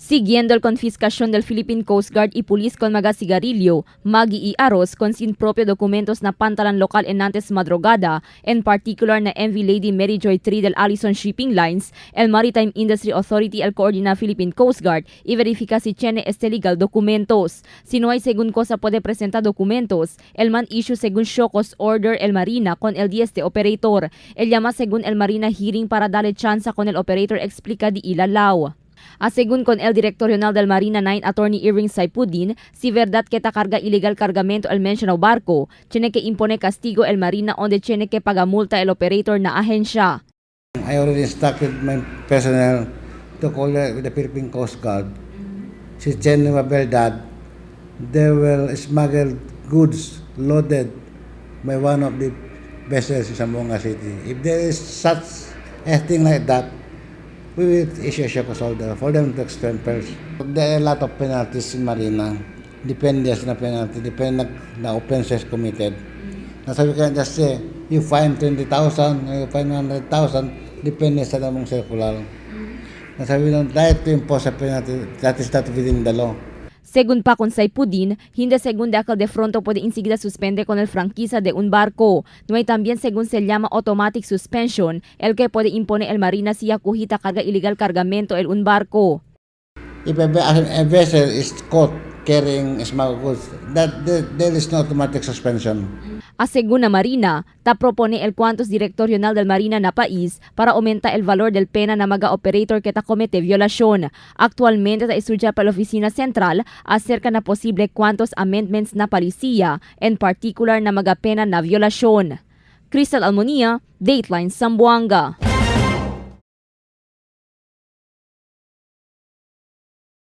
Siguiendo el confiscación del Philippine Coast Guard y Police con mga sigarilyo, magi y arroz con sin propio documentos na pantalan local en antes madrugada, en particular na MV Lady Mary Joy III del Allison Shipping Lines, el Maritime Industry Authority el coordina Philippine Coast Guard y verifica si tiene este legal documentos. Si no hay según cosa puede presentar documentos, el man issue según show cause order el Marina con el 10 de operator. El llama según el Marina hearing para darle chance con el operator explica di ilalaw. A según con el director regional del Marina 9, Attorney Irving Saipudin, si verdad que ta carga ilegal cargamento el mencionado barco, tiene que impone castigo el Marina donde tiene que paga multa el operator na ahensya. I already instructed my personnel to call the Philippine Coast Guard. Si tiene verdad, they will smuggle goods loaded by one of the vessels in Zamboanga City. If there is such a thing like that, we will issue a show cause order for them to explain first. There are a lot of penalties in Marina. Depende sa penalty, depende na offenses committed. Nasabi ko just say, you fine 20,000, you fine 100,000, depende sa namong circular. Nasabi lang, try to impose a penalty that is not within the law. Según pa con Saipudin, hindi según de aquel de fronto puede enseguida suspende con el franquicia de un barco. No hay también según se llama automatic suspension, el que puede impone el Marina si acujita carga ilegal cargamento el un barco. If a vessel is caught carrying smuggled goods, that there is no automatic suspension. A según la Marina, ta propone el cuantos director regional del Marina na país para aumenta el valor del pena na maga operator que ta comete violación. Actualmente ta estudia pa la oficina central acerca na posible cuantos amendments na policía, en particular na maga pena na violación. Crystal Almonia, Dateline Zamboanga.